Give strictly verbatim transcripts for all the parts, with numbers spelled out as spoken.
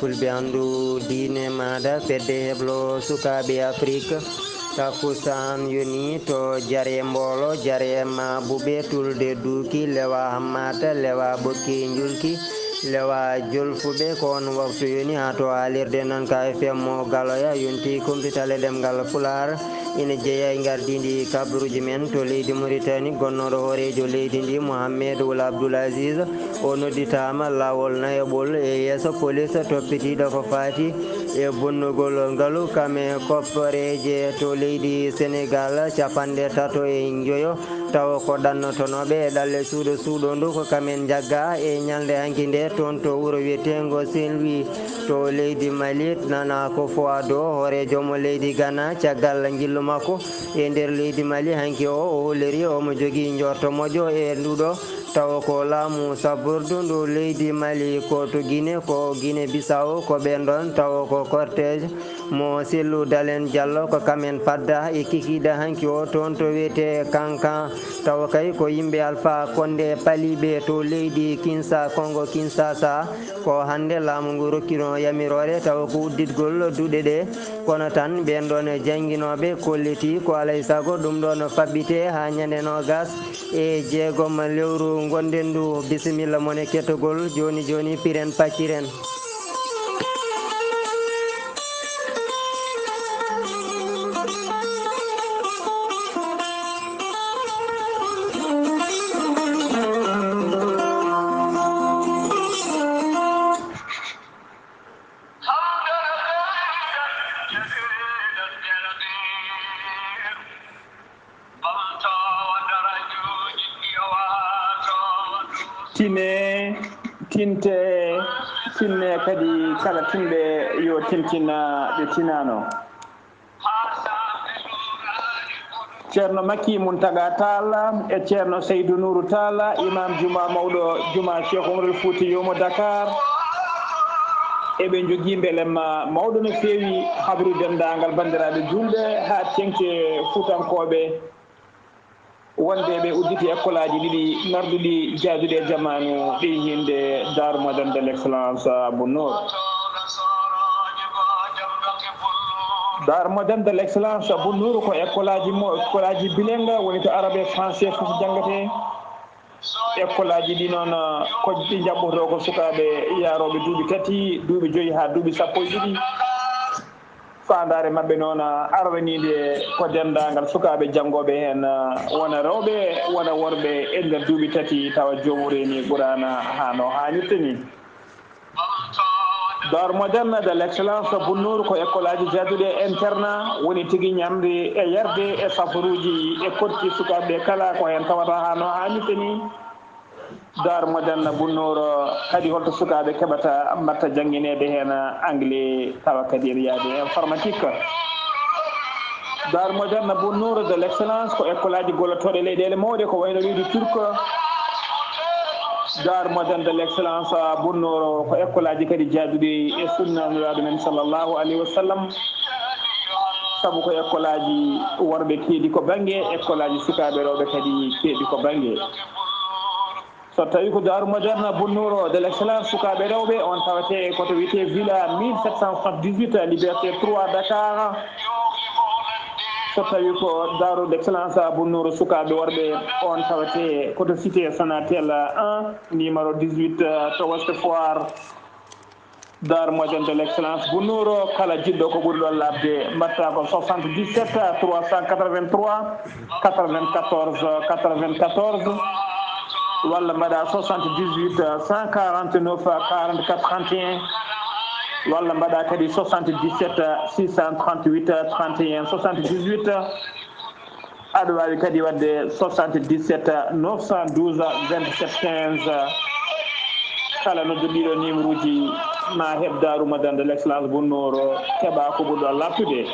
Fulɓe anndu diine maaɗa, fedde heblo sukaaɓe Afrik. Takusaan yoni to Jare Mboolo, Jare Maabube, Tulde Duuki, Lewa Hammata, Lewa Ɓokki Njulki, Lewa Jolfuɓe. Ko on waktu yoni haa to haalirde Nanka F M mo Galoya, yonti kumpital e ɗemngal Pulaar. Ina jeyaa e ngardiindi kabaruuji men to leydi Muritani, gonnooɗo hooreejo leydi ndi, Mohamed Wul Abdul Aziz. O nodditaama laawol nayaɓol e yeeso polis, toppitiiɗo ko faati e bonnugol ngalu kam e kopporeeje to leydi Senegal, capanɗe tato e njoyo, tawa ko ɗannotonooɓe e ɗalle suuɗo suuɗo ndu, ko kamen njagga e ñalnde hanki nde toon to wuro wiyeteengo Saint-Louis to leydi Mali. Nana Akufo-Addo, hooreejo mo leydi Ghana, caggal njillu makko e nder leydi Mali hanki o, o holliri omo jogii njorto moƴƴo e nduɗo. Tawa ko laamu sabbordu ndu leydi Mali, ko to Guinée, ko Guinée Bissau, ko ɓen ɗon, tawa ko cortège mo Cellou Dalein Diallo, ko kamen padda e kikiiɗe hanki o toon to wiyetee Kankan. Tawa kay ko yimɓe Alpha Condé paliiɓe to leydi Kinsa, Congo Kinshasa. Ko hannde laamu ngu rokkino yamiroore, tawa ko udditgol duɗe ɗe. Kono tan ɓen ɗon jannginooɓe kollitii ko alay sago ɗum ɗon faɓɓitee haa ñande noogas e jeegom lewru ngonɗen ndu. Bisimilla mon e kettogol. Jooni jooni, piren pacciren. Tine, tinte, tinne kadi kala tinɓe yo tintin, ah, ɓe tinano. Ceerno Makki Muntaga Taal e Ceerno Seydu Nuuru Taal, Imam Juma mawɗo Juma Cheikh Oumar El Fouti Yoomo Dakar. Eɓe njogii mbelemma mawɗo no feewi habru denndaangal banndiraaɓe juulɓe haa teŋti Fuutankooɓe, wonde ɓe udditi ekkolaaji ɗiɗi narduɗi jaaduɗi e jamaanu ɗi, hinde Daaru Moƴƴere de l'Excellence Abou Nour. Daaru Moƴƴere de l'Excellence Abou Nour ko ekkolaaji mo, ekkolaaji bilingue, woni to arabe e français fof janngetee. Ekkolaaji ɗi noon, ko ɗi njaɓɓotoo ko sukaaɓe yaarooɓe duuɓi tati, duuɓi joyi haa duuɓi sappo e ɗiɗi. Faandaare maɓɓe noon, arwaniinde ko denndaangal sukaaɓe janngooɓe heen, wona rewɓe, wona worɓe e nder duuɓi tati, tawa joomum reeni Quraana haa no haanirta ni. Daaru Moƴƴere de l'Excellence Abou Nour ko ekkolaaji jaaduɗi e internat, woni tigi ñamde e yarde e safaruuji e korki sukaaɓe kala ko heen tawata haa no haanirta ni. Daaru Moƴƴere Abou Nour kadi holto sukaaɓe keɓata mbaɗta janngineede heen anglais, tawa kadi ene yaadi e informatique. Daaru Moƴƴere Abou Nour de l'Excellence ko ekkolaaji gollotooɗe leyɗeele mawɗe ko wayno leydi Turk. Daaru Moƴƴere de l'Excellence Abou Nour ko ekkolaaji kadi jaaduɗi e sunna Nulaaɗo men sallallahu alayhi wa sallam. Sabu ko ekkolaaji worɓe keedi ko bannge, ekkolaaji sukaaɓe rewɓe kadi keedi ko bannge. So tawi ko Daaru Moƴƴere Abou Nour de l'Excellence sukaaɓe rewɓe, on tawete ko to wiyetee Villa mille sept cent soixante-dix-huit, Liberté trois, Dakar. So tawi ko Daaru d'Excellence Abou Nour sukaaɓe worɓe, on tawete ko to cité Sonatel un, numéro dix-huit, to Ouest Foire. Daaru Moƴƴere de l'Excellence Abou Nour, kala jiɗɗo ko ɓuri ɗon laaɓde, mbaɗta ko soixante-dix-sept trois cent quatre-vingt-trois quatre-vingt-quatorze quatre-vingt-quatorze, walla mbaɗa soixante-dix-huit cent quarante-neuf quarante-quatre trente et un, walla mbaɗa kadi soixante-dix-sept six cent trente-huit trente et un soixante-dix-huit. Aɗa waawi kadi waɗde soixante-dix-sept neuf cent douze vingt-sept quinze. Kala nodduɗo ɗiɗo numéro uji ma heɓ Daaru Moƴƴere de l'Excellence Abou Nour, keɓa ko ɓurɗo laaɓtude.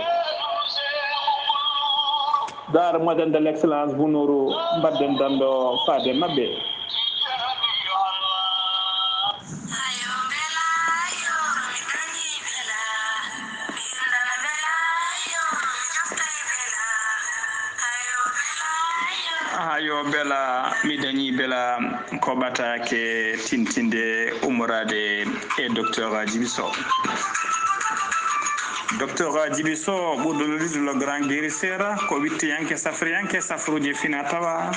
Daaru Moƴƴere de l'Excellence Abou Nour, mbaɗden dando faade maɓɓe. Aha, Yo bela, mi dañi bela ko ɓataake tintinde ummoraade e Docteur Djiby Sow. Docteur Djiby Sow, ɓurɗo lollude le grand guérisseur, ko wittiyanke, safriyanke, safruuji fina tawa.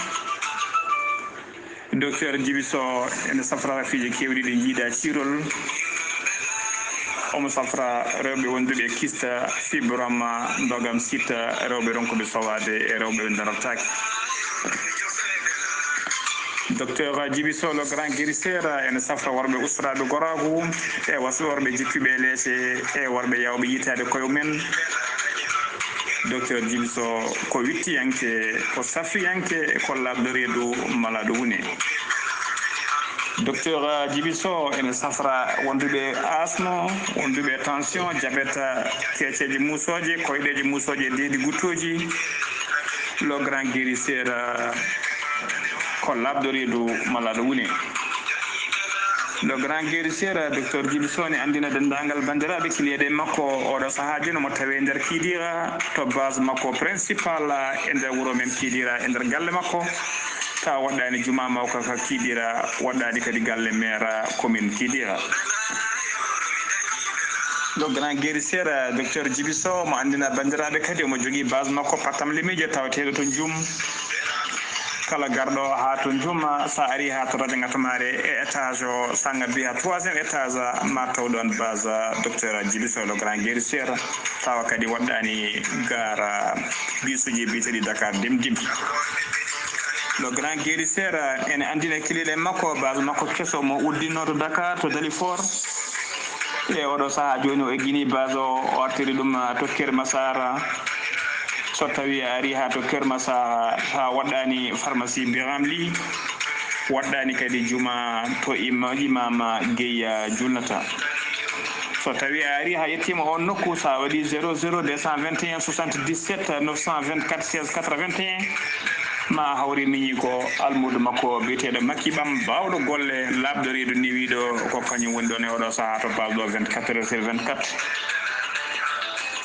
Docteur Djiby Sow ene safra rafiiji keewɗi ɗi njiiɗa ciirol. Omo safra rewɓe wonduɓe kista, fibrome, ndogam, sita, rewɓe ronkuɓe sowaade e rewɓe ɓe darataake. Docteur Djiby Sow, le grand guérisseur, ene safra worɓe ustoraaɓe goraagu, e was-, worɓe jippiiɓe e leese, e worɓe yaawɓe yiytaade koye mumen. Docteur Djiby Sow ko wittiyanke, ko safriyanke, ko laaɓɗo reedu malaaɗo wune. Docteur Djiby Sow ene safra wonduɓe asma, wonduɓe tension, diabète, keeceeje muusooje, koyɗeeje muusooje, deedi guttooji. Le grand guérisseur, ko laaɓɗo reedu malaaɗo wune. Le grand guérisseur, Docteur Djiby Sow, ne anndina denndaangal banndiraaɓe kiliyeeɓe makko. Oɗo sahaa jooni omo tawee nder Kidira, to base makko principal e nder wuro men Kidira, e nder galle makko. Tawa waɗɗaani juma mawka ka Kidira, waɗɗaani kadi galle maire commune Kidira. Le grand guérisseur, Docteur Djiby Sow, mo anndina banndiraaɓe kadi omo jogii base makko Patam Limije, tawateeɗo to Njum. Kala garɗo haa to Njum, sa ari haa to Radio Ngatamare e étage o, sa ngabbi haa troisième étage, ma taw ɗon base Docteur Djiby Sow, le grand guérisseur. Tawa kadi waɗɗaani gara bisuji biyeteeɗi Dakar Dem Dikki. Le grand guérisseur, ene anndina kiliyeeɓe makko, base makko keso mo uddinno to Dakar, to Dalifort. E oɗo sahaa jooni o eggini base o, o artiri ɗum, ah, to Keur Massar. So tawi a ari haa to Keur Massar, haa waɗɗaani pharmacie Biram Ly, waɗɗaani kadi juma to imma, imam Gueye julnata. So tawi a ari haa yettiima on nokku, sa waɗi zéro zéro deux cent vingt et un soixante-dix-sept neuf cent vingt-quatre seize quatre-vingt-un, ma hawri miñi ko almuudo makko biyeteeɗo Makki Ɓam, baawɗo golle, laaɓɗo reedu newiiɗo, ko kañum woni ɗon e oɗo sahaa to base ɗo vingt-quatre heures sur vingt-quatre.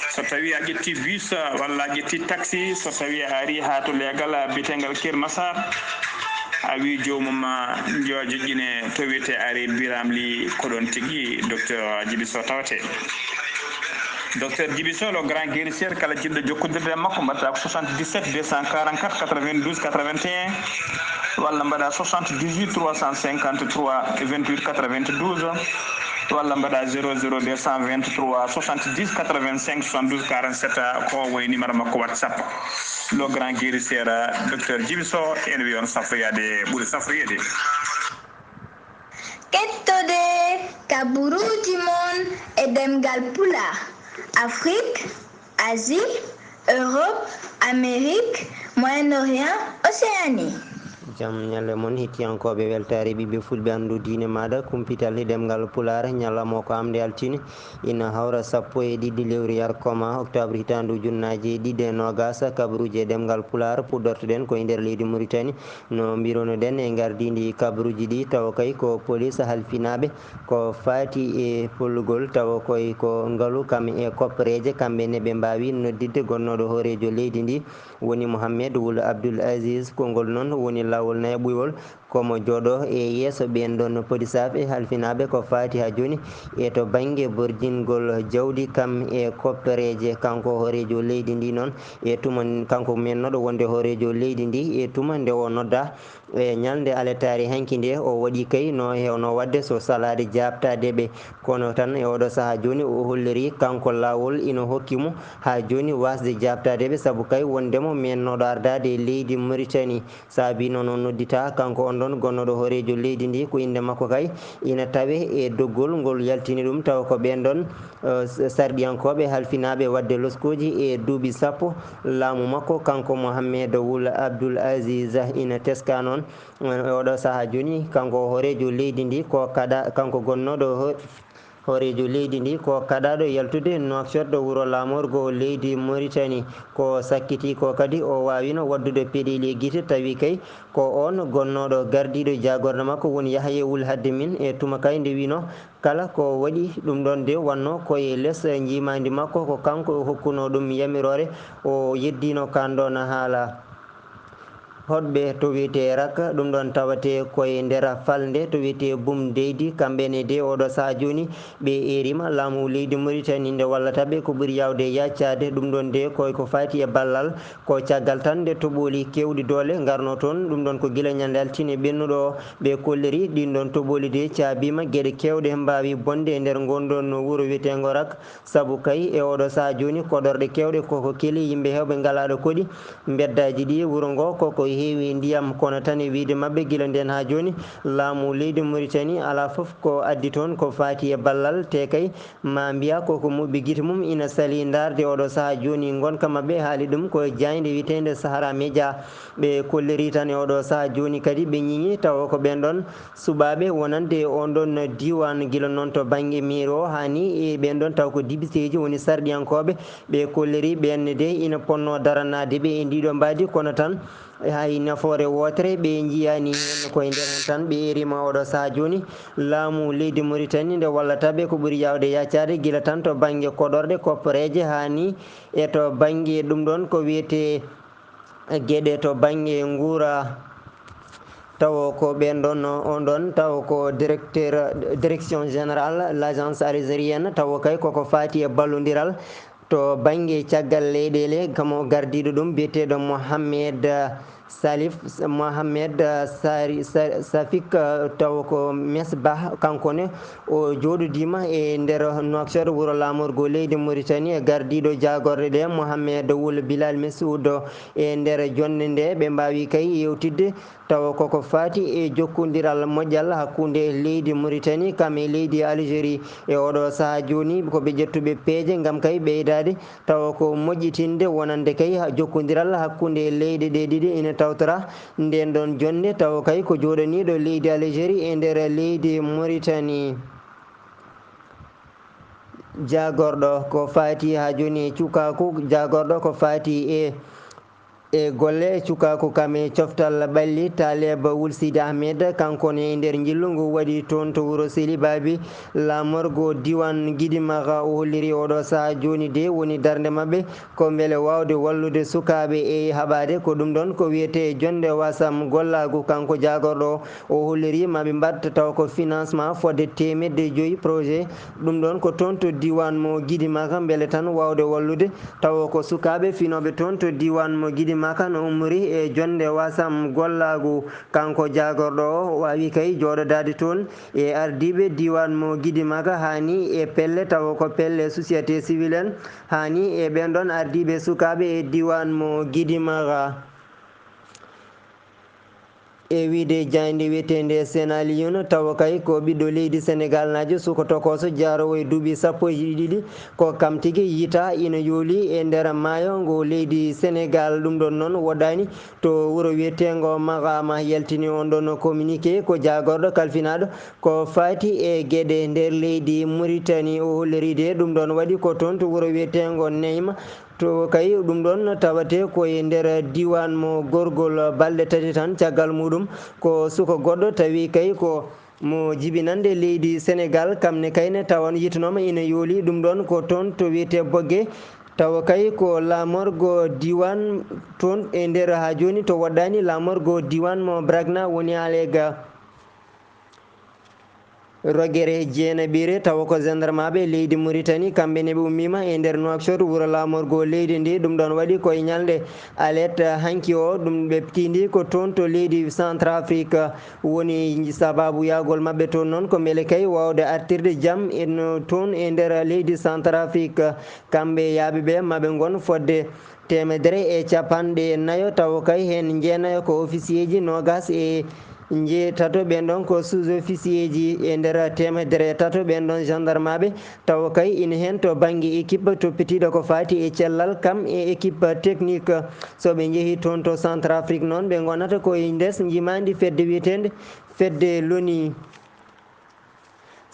So tawi a ƴetti bus walla a ƴetti taxi, so tawi a ari haa to leegal biyeteegal Keur Massar, a wi joomum, ah, yo joƴƴine to wiyetee arrêt Biram Ly, ko ɗon tigi Docteur Djiby Sow tawetee. Docteur Djiby Sow, le grand guérisseur, kala jiɗɗo jokkondirde e makko, mbaɗata ko soixante-dix-sept deux cent quarante-quatre quatre-vingt-douze quatre-vingt-un, walla mbaɗa soixante-dix-huit trois cent cinquante-trois vingt-huit quatre-vingt-douze, walla mbaɗa zéro zéro deux cent vingt-trois soixante-dix quatre-vingt-cinq soixante-douze quarante-sept, ko o woni numéro makko WhatsApp. Le grand guérisseur, Docteur Djiby Sow, ene wiya on safroyaade ɓuri safroyeede. Kettode kaburuuji mon e ɗemngal Pulaar, Afrik, Asie, Europe, Amérique, Moyen-Orient, Océanie. Jam ñalle mon, hettiyankooɓe, weltaare ɓiɓɓe fulɓe, anndu diine maaɗa, kumpital e ɗemngal Pulaar, ñalawma o ko aamnde altine, ina hawra sappo e ɗiɗi lewru yarkoma, octobre, hitaande ujunnaaje ɗiɗi e noogas. Kabaruuji e ɗemngal Pulaar puɗɗortoɗen ko e nder leydi Mauritanie. No mbirunoɗen e ngardiindi kabaruuji ɗi, tawa kay ko police halfinaaɓe ko faati e pollugol, tawa koy ko ngalu kam e koppereeje, kamɓe ne ɓe mbaawi noddidde gonnooɗo hooreejo leydi ndi, woni Mohamed Wul Abdul Aziz. Konngol noon woni laawol nayaɓuyol, ko mo jooɗo e yeeso ɓeen ɗoon polisaaɓe halfinaaɓe ko faati haa jooni e to bannge borjingol jawdi kam e koppereeje. Kanko hooreejo leydi ndi noon, e tuma, kanko mennooɗo wonde hooreejo leydi ndi, e tuma nde o noddaa, e ñalnde aletaari hanki nde, o waɗi kay no heewno waɗde so salaade jaabtaade ɓe. Kono tan e oɗo sahaa jooni o holliri kanko laawol ina hokki mo haa jooni waasde jaabtaade ɓe, sabu kay wonde mo mennooɗo ardaade e leydi Mauritanie. Saabi noon o noddita kanko on ɗon gonnooɗo hooreejo leydi ndi, ko innde makko kay ina tawe e doggol ngol yaltini ɗum, tawa ko ɓeen ɗon, eh, sarɗiyankooɓe halfinaaɓe waɗde loskooji e duuɓi sappo laamu makko, kanko Mohamed Wul Abdul Aziz. Ina teska noon, eh, oɗo sahaa jooni, kanko hooreejo leydi ndi ko kaɗa-, kanko gonnooɗo ho-, hooreejo leydi ndi ko kaɗaaɗo yaltude Nouakchott, wuro laamorgo leydi Mauritanie. Ko sakkiti ko kadi o waawino waɗdude peɗeeli e gite, tawi kay ko oon gonnooɗo gardiiɗo jaagorɗe makko woni Yahaya Wul Hadde Min, e tuma kay nde wino kala ko waɗi ɗum ɗon de wonno ko e les njiimaandi makko, ko kanko o hokkuno ɗum yamiroore, o yeddiino kaan ɗoon haala. hoɗɓe to wiyetee Rak, ɗum ɗon tawatee koye nder falnde to wiyetee Bum Deydi. Kamɓe ne de oɗo sahaa jooni ɓe eerima laamu leydi Mauritanie nde wallata ɓe ko ɓuri yaawde yaccaade. Ɗum ɗon de koye ko faati e ballal, ko caggal tan nde toɓooli keewɗi doole ngarno toon. Ɗum ɗon ko gila ñande altine ɓennuɗo o. Ɓe kolliri ɗin ɗon toɓooli de caabima geɗe keewɗe mbaawi bonde e nder ngon ɗon wuro wiyeteengo Rak. Sabu kay e oɗo sahaa jooni koɗorɗe keewɗe koko keli yimɓe heewɓe ngalaaɗo koɗi. Mbeddaaji ɗi wuro ngo koko heewi ndiyam, kono tan e wiyde maɓɓe gila nden haa jooni laamu leydi Mauritanie alaa fof ko addi toon ko faati e ballal, te kay ma mbiya koko muɓɓi gite mum ina salii ndaarde oɗo sahaa jooni ngonka maɓɓe. Haali ɗum ko e jaaynde wiyeteende Sahara Média. Ɓe kolliri tan e oɗo sahaa jooni kadi ɓe ñiñi tawa ko ɓen ɗon suɓaaɓe wonande e on ɗon diiwaan, gila noon to bannge miir o haa ni e ɓeen ɗon taw ko dibiteeji woni sarɗiyankooɓe. Ɓe kolliri ɓeen ne de ina ponnoo daranaade ɓe e ndii ɗoo mbaadi, kono tan hay nafoore wootere ɓe njiyaani heen. Ko e nder heen tan ɓe eerima oɗo sahaa jooni laamu leydi Mauritanie nde wallata ɓe ko ɓuri yaawde yaccaade, gila tan to bannge koɗorɗe, kopporeeje haa ni e to bannge ɗum ɗon ko wiyetee geɗe to bannge nguura, tawo ko ɓeen ɗon, on ɗon, tawo ko directeur, direction générale l'agence algérienne, tawo kay koko faati e ballondiral to bannge caggal leyɗeele, kamo gardiiɗo ɗum biyeteeɗo Mohamed Salif, Mohamed Sari, Sa-, Safik, tawo ko Mesbah, kanko ne, o jooɗodiima e nder Nouakchott, wuro laamorgo leydi Mauritanie, e gardiiɗo jaagorɗe ɗe, Mohamed Wul Bilal Messoud, e nder jonnde nde. Ɓe mbaawi kay yewtidde tawa koko faati e jokkondiral moƴƴal hakkunde leydi Mauritanie kam e leydi Algérie. E oɗo sahaa jooni, ko ɓe ƴettuɓe peeje ngam kay ɓeydaade tawa ko moƴƴitinde wonande kay ha-, jokkondiral hakkunde leyɗe ɗe ɗiɗi ina tawtora nden ɗon jonnde, tawa kay ko jooɗaniiɗo leydi Algérie e nder leydi Mauritanie. Jaagorɗo ko faati haa jooni e cukaaku, jaagorɗo ko faati e, e golle e cukaaku kam e coftal ɓalli, Taleb Wul Sidi Ahmed, kanko ne e nder njillu ngu waɗi toon to wuro Seli Baabi, laamorgo diiwaan Gidimaxa, o holliri oɗo sahaa jooni de woni darnde maɓɓe ko mbele waawde wallude sukaaɓe e haɓaade ko ɗum ɗon ko wiyetee jonnde wasam gollaagu. Kanko jaagorɗo o, o holliri ma ɓe mbaɗ taw ko financement fodde teemedde joyi projet. Ɗum ɗon ko toon to diiwaan mo Gidimaxa mbele tan waawde wallude tawa ko sukaaɓe finooɓe toon to diiwaan mo Gidimaxa no ummori e jonnde wasam gollaagu. Kanko jaagorɗo o, o waawi kay jooɗodaade toon e ardiiɓe diiwaan mo Gidimaxa haa ni e pelle tawa ko pelle société civile en, haa ni e ɓeen ɗon ardiiɓe sukaaɓe e diiwaan mo Gidimaxa. E wiyde jaaynde wiyeteende Sen Aliyun, tawa kay ko ɓiɗɗo leydi Senegaalnaajo, suka tokooso, jaaroowo e duuɓi sappo e ɗiɗi, ko kam tigi yiita ina yooli e nder maayo ngo leydi Senegaal. Ɗum ɗon noon woɗɗaani to wuro wiyeteengo Maxaama, yaltini on ɗon communiqué ko jaagorɗo kalfinaaɗo ko faati e geɗe nder leydi Muritani. O holliri de ɗum ɗon waɗi ko toon to wuro wiyeteengo Neyma. To kay ɗum ɗon tawatee ko e nder diiwaan mo gorgol balɗe tati tan. Caggal muuɗum ko suka goɗɗo tawi kay ko mo jibinannde leydi Senegaal, kam ne kay ne tawan yitanooma ina yooli. Ɗum ɗon ko toon to wiyetee Bogge, tawa kay ko laamorgo diiwaan toon e nder haa jooni to woɗɗaani laamorgo diiwaan mo Bragna woni Alega. Rogere jeenaɓiire, tawa ko gendarmaaɓe leydi Muritani, kamɓe ne ɓe ummiima e nder Nouakchott, wuro laamorgo leydi ndi. Ɗum ɗon waɗi ko e ñalnde alet hanki o, ɗum ɓe tindi ko toon to leydi Centrafrique woni sabaabu yahgol maɓɓe toon noon, ko mbele kay waawde artirde jam e no toon e nder leydi Centrafrique. Kamɓe yaaɓe ɓe, maɓe ngon fodde teemedere e capanɗe nayo, tawa kay heen njeenayo ko ofisiyee ji, noogaas e njeetato ɓeen ɗon ko sous-ofisiyee ji e nder teemedere e tato ɓeen ɗon gendarmaaɓe, tawa kay ina heen to bannge équipe toppitiiɗo ko faati e cellal kam e équipe technique. So ɓe njehii toon to Centrafrique noon, ɓe ngonata ko e ndes njimaandi fedde wiyeteende fedde loni.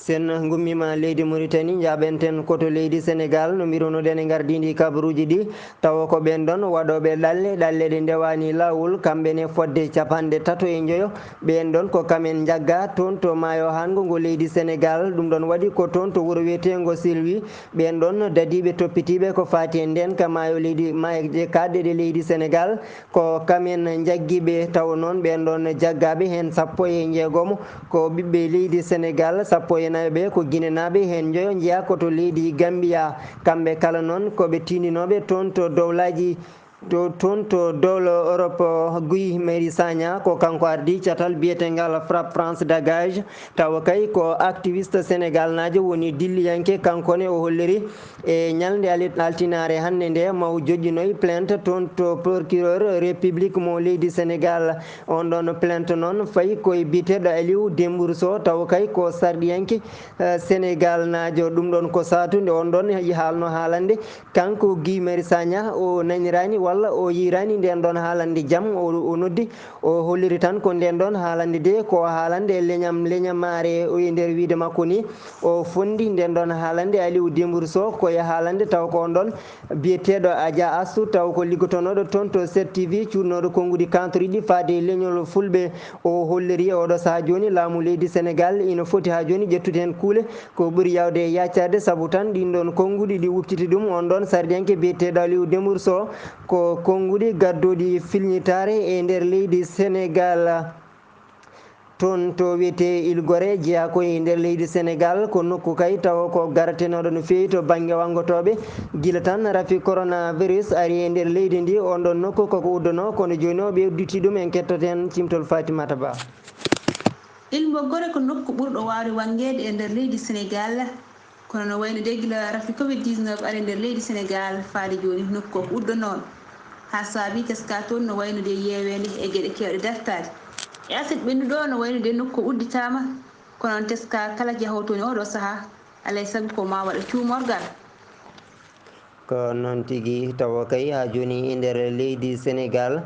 Sen ngummiima leydi Muritani, njaaɓenten ko to leydi Senegaal. No mbiruno-ɗen e ngardiindi kabaruuji ɗi, tawa ko ɓeen ɗoon waɗooɓe ɗalle, ɗalle ɗe ndewaani laawol, kamɓe ne fodde capanɗe tato e njoyo. Ɓeen ɗoon ko kamen njagga toon to maayo haango ngo leydi Senegaal. Ɗum ɗoon waɗi ko toon to wuro wiyeteengo Saint-Louis. Ɓeen ɗoon dadiiɓe toppitiiɓe ko faati e ndeen ka maayo leydi, maaje kaaɗɗe ɗe leydi Senegaal. Ko kamen njaggi ɓe, tawa noon ɓeen ɗoon jaggaaɓe heen sappo e njeegomo ko ɓiɓɓe leydi Senegaal, sappo e nayo ɓe ko ginenaaɓe, heen njoyo njeyaa ko to leydi Gambiya. Kamɓe kala noon ko ɓe tiindinooɓe toon to dowlaaji, to, toon to dowla Europe. Guy Marius Sagna ko kanko ardii catal biyeteengal Frappe France Dégage, tawa kay ko activiste Senegaal naajo woni dilliyanke, kanko ne o holliri e ñalnde ali-, altinaare hannde nde, maw joƴƴinoy plainte toon to procureur république mo leydi Senegaal. On ɗoon plainte noon fayi koye biyeteeɗo Aliou Dembourou Sow, tawa kay ko sarɗiyanke, eh, Senegaal naajo. Ɗum ɗoon ko saatu nde on ɗoon haalno haalande, kanko Guy Marius Sagna o naniraani walla o yiiraani ndeen ɗoon haalande jam, o, o noddi O holliri tan ko ndeen ɗoon haalande de, ko haalande leñam, leñamaare, o e nder wiyde makko ni, o fonndi ndeen ɗoon haalande Aliou Dembourou Sow, ko e haalande taw ko on ɗoon biyeteeɗo Adja Astou, taw ko liggotonooɗo toon to sept T V, cuuɗnooɗo konnguɗi kantoriiɗi faade e leñol Fulɓe. O holliri e oɗo sahaa jooni laamu leydi Senegaal ina foti haa jooni ƴettude heen kuule, ko ɓuri yaawde e yaacaade, sabu tan ɗiin ɗoon konnguɗi ɗi udditi ɗum on ɗoon sarɗiyanke biyeteeɗo Aliou Dembourou Sow. Ko konnguɗi gadduɗi filñitaare e nder leydi Senegaal. Toon to wiyetee Île Gorée, jeyaa ko e nder leydi Senegaal, ko nokku kay tawa ko garatenooɗo no feewi to bannge wanngotooɓe. Gila tan rafi coronavirus ari e nder leydi ndi, on ɗon nokku koko uddanoo, kono jooni o ɓe udditi ɗum, en kettoto heen cimtol Fatimata Ba. Île mo Gorée ko nokku ɓurɗo waawde wanngeede e nder leydi Senegaal. Kono no wayno de gila rafi covid dix-neuf ari nder leydi Senegaal faade jooni, nokku o ko uddanooɗo. Haa saabii teska toon no wayno de yeeweende e geɗe keewɗe dartaade. E aset ɓennuɗo no wayno de nokku o udditaama, kono noon teska kala jahoowo toon e oɗo sahaa, alay sago ko ma waɗa cuumorgal. Ko noon tigi, tawa kay haa jooni e nder leydi Senegaal,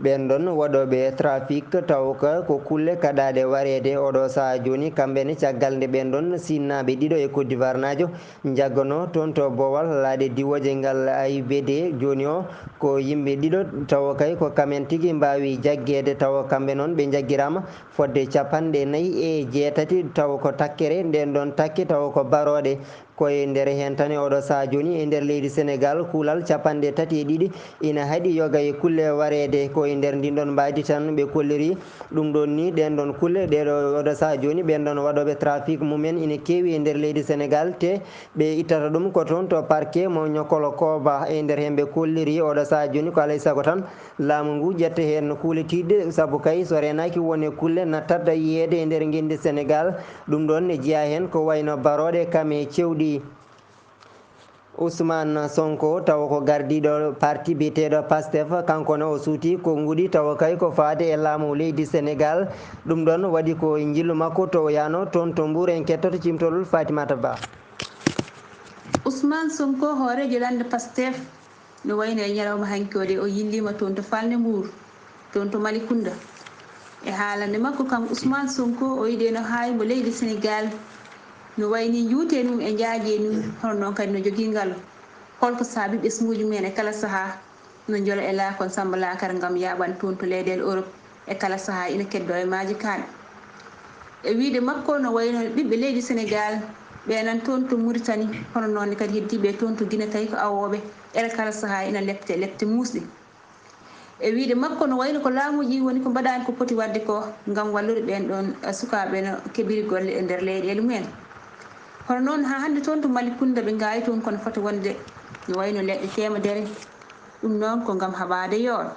ɓeen ɗoon waɗooɓe trafic, taw ka ko kulle kaɗaaɗe wareede oɗo sahaa jooni, kamɓe ne caggal nde ɓeen ɗoon siinnaaɓe ɗiɗo e Côte d'Ivoire naajo njagganoo toon to boowal laaɗe diwooje ngal A I B D. Jooni o ko yimɓe ɗiɗo, tawa kay ko kamen tigi mbaawi jaggeede, tawa kamɓe noon ɓe njaggiraama fodde capanɗe nayi e jeetati, tawa ko takkere, ndeen ɗoon takke tawa ko barooɗe. Ko e nder heen tan e oɗo sahaa jooni e nder leydi Senegaal, kuulal capanɗe tati e ɗiɗi ina haɗi yoga e kulle wareede. Ko e nder ndin ɗon mbaadi tan ɓe kolliri ɗum ɗon ni, ɗeen ɗon kulle, ɗeeɗo oɗo sahaa jooni, ɓeen ɗon waɗooɓe trafic mumen ina keewi e nder leydi Senegaal, te ɓe ittata ɗum ko toon to parquet mo Niokolo-Koba. E nder heen ɓe kolliri oɗo sahaa jooni ko alay sago tan laamu ngu ƴetta heen kuule tiiɗɗe, sabu kay so reenaaki won e kulle nattat yiyeede e nder ngenndi Senegaal. Ɗum ɗoon ne jeyaa heen ko wayno barooɗe kam e cewɗi. Ousmane Sonko, tawa ko gardiiɗo parti biyeteeɗo Pastef, kanko ne o suuti konnguɗi, tawa kay ko faade e laamu leydi Senegaal. Ɗum ɗoon waɗi ko e njillu makko to o yahnoo toon to Mbuur, en kettoto cimtol Fatimata Ba. Ousmane Sonko, hooreejo lannde Pastef, no wayno e ñalawma hanki o de, o yilliima toon to falnde Mbuur, toon to Malicounda. E haalande makko, kanko Ousmane Sonko, o yiɗi no haawi mbo leydi Senegaal, no wayni njuute mum e njaaje mum, hono noon kadi no jogii ngalu. Holko saabi ɓesnguuji mumen e kala sahaa no njola e laakon Samba Laakar ngam yaaɓan toon to leyɗeele Europe e kala sahaa ina keddoo e maaje kaaɗe? E wiyde makko, no wayno ɓiɓɓe leydi Senegaal ɓe nan toon to Muritani, hono noon ne kadi heddiiɓe toon to Gine tawi ko awooɓe, ere kala sahaa ina lepte lepte muusɗe. E wiyde makko, no wayno ko laamuuji woni ko mbaɗaani ko poti waɗde ko ngam wallude ɓeen ɗoon sukaaɓe no keɓiri golle e nder leyɗeele mumen. Hono noon, haa hannde toon to Malicounda ɓe ngaawi toon, kono fota wonde no wayno leɗɗe teemedere. Ɗum noon ko ngam haɓaade yool.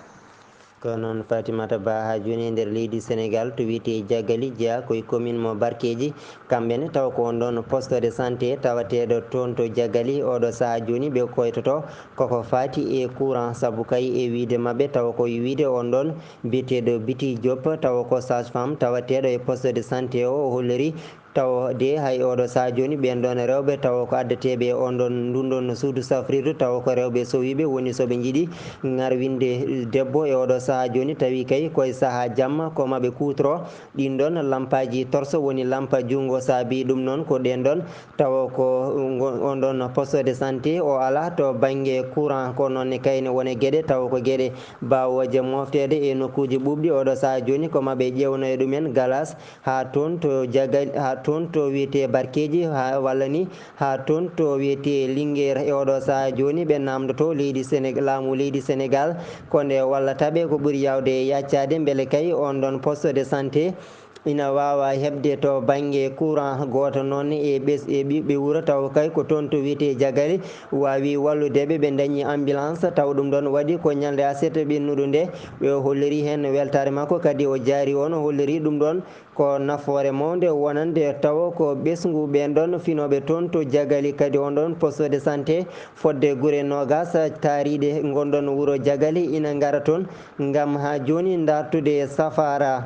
Ko noon Fatimata Ba, haa jooni e nder leydi Senegaal, to wiyetee Jagali, jeyaa ko e commune mo Barkeeji. Kamɓe ne, tawa ko on ɗoon poste de santé tawateeɗo toon to Jagali, oɗo sahaa jooni ɓe koytoto koko faati e courant, sabu kay e wiyde maɓɓe, tawa ko e wiyde on ɗoon biyeteeɗo Biti Diop, tawa ko sage-femme tawateeɗo e poste de santé o, o holliri Tawo de hay oɗo sahaa jooni, ɓeen ɗoon rewɓe tawo ko addeteeɓe e on ɗoon, ndun ɗoon suudu safrirdu, tawo ko rewɓe sowiiɓe woni so ɓe njiɗi ŋarwinde debbo e oɗo sahaa jooni, tawi kay koye sahaa jamma ko maɓe kuutoro ɗin ɗoon lampaaji torso, woni lampa junngo. Saabi ɗum noon ko ɗeen ɗoon tawo ko ngo-, on ɗoon poste de santé o alaa to bannge courant, ko noon ne kayne wone geɗe tawo ko geɗe baawooje mofteede e nokkuuji ɓuuɓɗi. Oɗo sahaa jooni ko maɓe ƴeewnoya ɗumen galas haa toon to Jagal, haa toon to wiyetee Barkeeji, haa walla ni haa toon to wiyetee Lingeer. E oɗo sahaa jooni ɓe naamndotoo leydi Seneg-, laamu leydi Senegaal ko nde wallata ɓe. Ko ɓuri yaawde e yaccaade mbele kay on ɗoon poste de santé ina waawa heɓde to bannge courant. Gooto noon e ɓes-, e ɓiɓɓe wuro taw kay ko toon to wiyetee Jagali waawi wallude ɓe, ɓe ndañi ambulance taw ɗum ɗoon waɗi ko ñalnde aset ɓennuɗo nde. Ɓe o holliri heen weltaare makko, kadi o jaari on, o holliri ɗum ɗoon ko nafoore mawnde wonande tawo ko ɓesngu ɓeen ɗoon finooɓe toon to Jagali. Kadi on ɗoon poste de santé fodde gure noogas taariiɗe ngon ɗoon wuro Jagali ina ngara toon ngam haa jooni ndaartude safaara.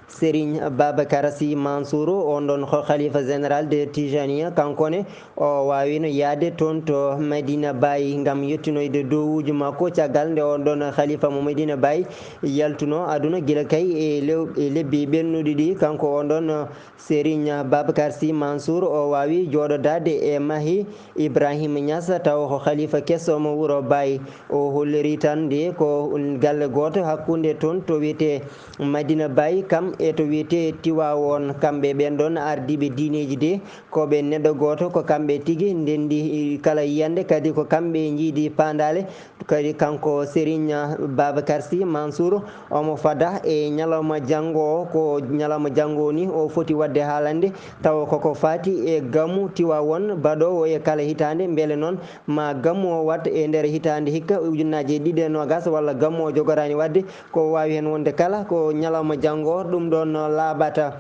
Serigne Babacar Sy Mansour, on ɗoon ko Khalifa Général de Tijaniya, kanko ne o waawino yahde toon to Madina Baye ngam yettinoyde duwawuuji makko caggal nde on ɗoon Khalifa mo Madina Baye yaltunoo aduna gila kay e lew-, e lebbi ɓennuɗi ɗi. Kanko on ɗoon Serigne Babacar Sy Mansour o waawi jooɗodaade e mahi Ibrahima Niass, tawa ko Khalifa keso mo wuro Baye. O holliri tan nde ko galle gooto hakkunde toon to wiyetee Madina Baye kam e to wiyetee Tiwaawoon. Kamɓe ɓeen ɗoon ardiiɓe diineeji de, ko ɓe neɗɗo gooto, ko kamɓe tigi ndenndi kala yiyannde, kadi ko kamɓe njiidi paandaale. Kadi kanko Serigne Babacar Sy Mansour, omo fada e ñalawma janngo o, ko ñalawma janngo o ni o foti waɗde haalande, tawa koko faati e gamu Tiwaawoon baɗoowo e kala hitaande. Mbele noon ma gamu o waɗ e nder hitaande hikka ujunnaaje ɗiɗi e noogas, walla gamu o jogoraani waɗde? Ko waawi heen wonde kala, ko ñalawma janngo o ɗum ɗoon laaɓata.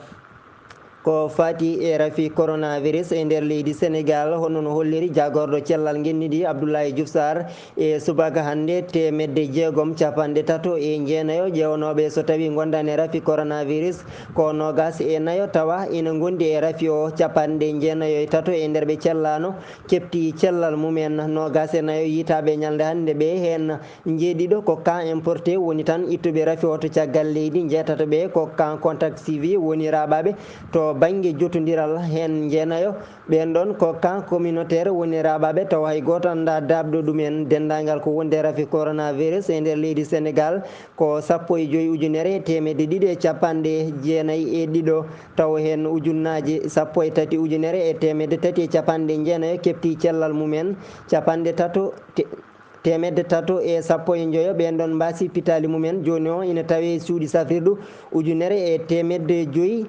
Ko faati e rafi coronavirus e nder leydi Senegaal, hono no holliri jaagorɗo cellal ngenndi ndi, Abdoulaye Diouf Sarr, e subaka hannde, teemedde jeegom capanɗe tato e jeenayo ƴeewnooɓe so tawii ngondaani e rafi coronavirus ko noogas e nayo, tawa ina ngondi e rafi o capanɗe jeenayo e tato e nder ɓe cellaano, keɓti cellal mumen. Noogas e nayo yiytaaɓe ñalnde hannde ɓe, heen njeeɗiɗo ko cas importé, woni tan ittuɓe rafi o to caggal leydi, njeetato ɓe ko cas contact suivi, woni raaɓaaɓe to bannge jotondiral, heen njeenayo ɓeen ɗoon ko cas communautaire, woni raaɓaaɓe taw hay gooto anndaa daaɓɗo ɗumen. Denndaangal ko wondi e rafi coronavirus e nder leydi Senegaal ko sappo e joy ujunere e teemedde ɗiɗi e capanɗe jeenayi e ɗiɗo, taw heen ujunnaaje sappo e tati ujunere e teemedde tati e capanɗe jeenayo keɓti cellal mumen, capanɗe tato te-, teemedde tato e sappo e njoyo ɓeen ɗoon mbaasi pitaali mumen. Jooni o ina tawee suuɗi safrirɗu ujunere e teemedde joy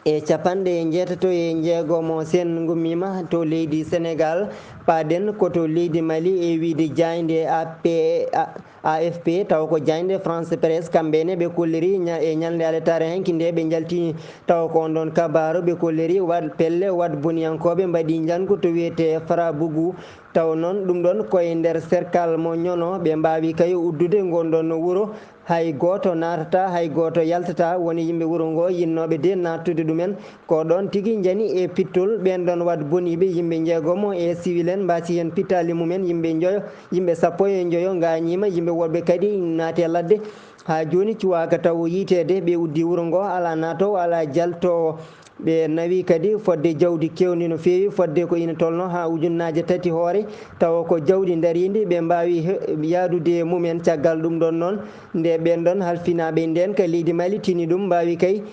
e capanɗe njeetato e njeegomo. Sen ngummiima to leydi Senegaal, paaɗen ko to leydi Mali e wiyde jaaynde A P, A-, A F P, tawa ko jaaynde France Presse, kamɓe ne ɓe kolliri ña-, e ñalnde aletaare hanki nde ɓe njaltini, tawa ko on ɗoon kabaaru ɓe kolliri waɗ pelle, waɗ boniyankooɓe mbaɗi njanngu to wiyetee Farabugu. Taw noon ɗum ɗoon ko e nder serkal mo Ñono ɓe mbaawi kay uddude ngon ɗoon wuro. Hay gooto naatataa, hay gooto yaltataa, woni yimɓe wuro ngoo yinnooɓe de naattude ɗumen. Ko ɗoon tigi njani e pittol ɓeen ɗoon waɗ boniiɓe, yimɓe njeegomo e siwil en mbaasi heen pittaali mumen, yimɓe njoyo, yimɓe sappo e njoyo ngaañiima, yimɓe woɗɓe kadi naati e ladde. Haa jooni cuwaaka taw yiyteede, ɓe uddi wuro ngoo, alaa naatoowo, alaa jaltoowo. Ɓe nawi kadi fodde jawdi keewndi no feewi, fodde ko ina tolnoo haa ujunnaaje tati hoore, tawa ko jawdi ndariindi, ɓe mbaawi he-, yahdude e mumen. Caggal ɗum ɗoon noon, nde ɓeen ɗoon halfinaaɓe ndeen ka leydi Mali tini ɗum, mbaawi kay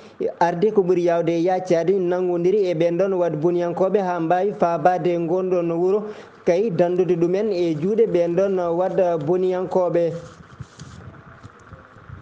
arde ko ɓuri yaawde e yaacaade, nanngondiri e ɓeen ɗoon waɗ boniyankooɓe haa mbaawi faabaade ngoon ɗoon wuro, kay danndude ɗumen e juuɗe ɓeen ɗoon waɗ boniyankooɓe.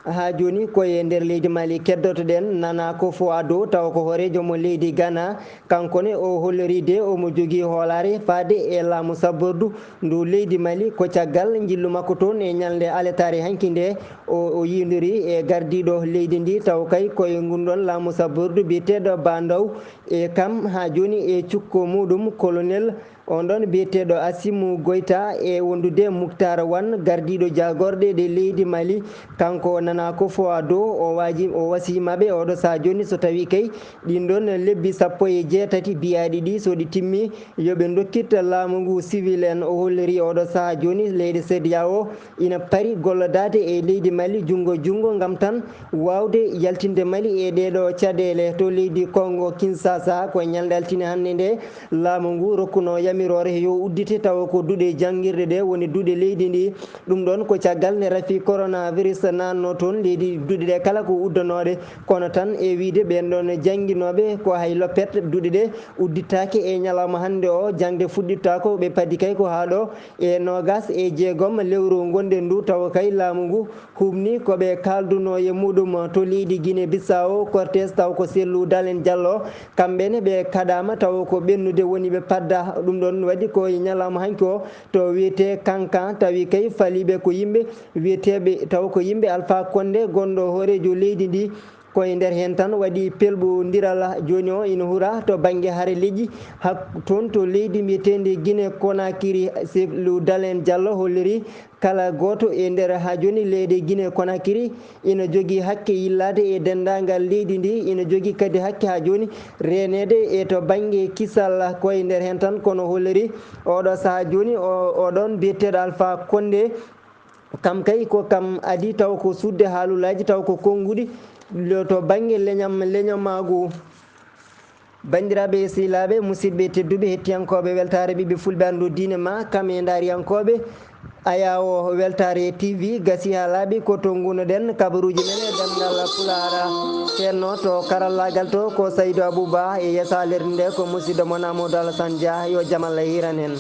Haa jooni, ko e nder leydi Mali keddoto-ɗen. Nana Akufo-Addo, tawa ko hooreejo mo leydi Ghana, kanko ne o hollori de omo jogii hoolaare faade e laamu sabbordu ndu leydi Mali. Ko caggal njillu makko toon e ñalnde aletaare hanki nde o, o yiindori e gardiiɗo leydi ndi, taw kay ko e ngun ɗoon laamu sabbordu biyeteeɗo Ba Ndaw. E kam haa jooni e cukko muuɗum, Colonel On ɗon biyeteeɗo Asimu Goyta e wondude Muktar Wan, gardiiɗo jaagorɗe ɗe leydi Mali, kanko o nana ko fowa dow, o waaji, o wasiima ɓe oɗo saha jooni, so tawi kay ɗin ɗon lebbi sappo e jeetati biyaaɗi ɗi, so ɗi timmi, yo ɓe ndokkit laamu ngu civil en. O holliri oɗo saha jooni leyɗe CEDEAO ina pari gollodaade e leydi Mali junngo junngo ngam tan waawde yaltinde Mali e ɗeeɗo caɗeele. To leydi Kongo Kinshasa, ko ñalnde altine hannde nde, laamu ngu rokkuno yamiroore yo uddite, tawa ko duɗe janngirɗe ɗe woni duɗe leydi ndi. Ɗum ɗon ko caggal nde rafi coronavirus naatno toon leydi, duɗe ɗe kala ko uddanooɗe. Kono tan e wiyde ɓeen ɗoon jannginooɓe ko hay loppet duɗe ɗe udditaake e ñalawma hannde o, jaŋde fuɗɗittaako, ɓe padi kay ko haa ɗo e noogas e jeegom lewru ngonɗen ndu, tawa kay laamu ngu huɓni ko ɓe kaaldunoo e muɗum. To leydi Guinée Bissau, cortège taw ko Cellou Dalein Diallo, kamɓe ne ɓe kaɗaama tawa ko ɓennude woni ɓe padda. Ɗum ɗon waɗi ko e ñalawma hanki o to wiyetee Kankan, tawi kay faliiɓe ko yimɓe wiyeteeɓe taw ko yimɓe Alpha Condé, gonɗo hooreejo leydi ndi. Ko e nder heen tan waɗi pelɓondiral jooni o ina hura to bannge hare leƴƴi hak-, toon to leydi mbiyeteendi Guinée Conakry. Cellou Dalein Diallo holliri kala gooto e nder haa jooni leyɗe Guinée Conakry ina jogii hakke yillaade e denndaangal leydi ndi, ina jogii kadi hakke haa jooni reeneede e to bannge kisal. Ko e nder heen tan kono holliri oɗo sahaa jooni o, oɗon biyeteeɗo Alpha Condé, kam kay ko kam adii taw ko suuɗde haalulaaji taw ko konnguɗi lo-, to bannge leñam, leñamaagu. Banndiraaɓe e sehilaaɓe, musidɓe tedduɓe, hettiyankooɓe weltaare ɓiɓɓe fulɓe anndu diine ma, kam e ndaariyankooɓe Ayaawo Weltaare T V, gasi haa laaɓi ko to ngunoɗen kabaruuji men e ɗemngal Pulaar. Ceerno to karallaagal to ko Saydu Abuba, e yeesaalirde nde ko musidɗo mon Amadou Alassane Dia, yo jam Allah hiiran en.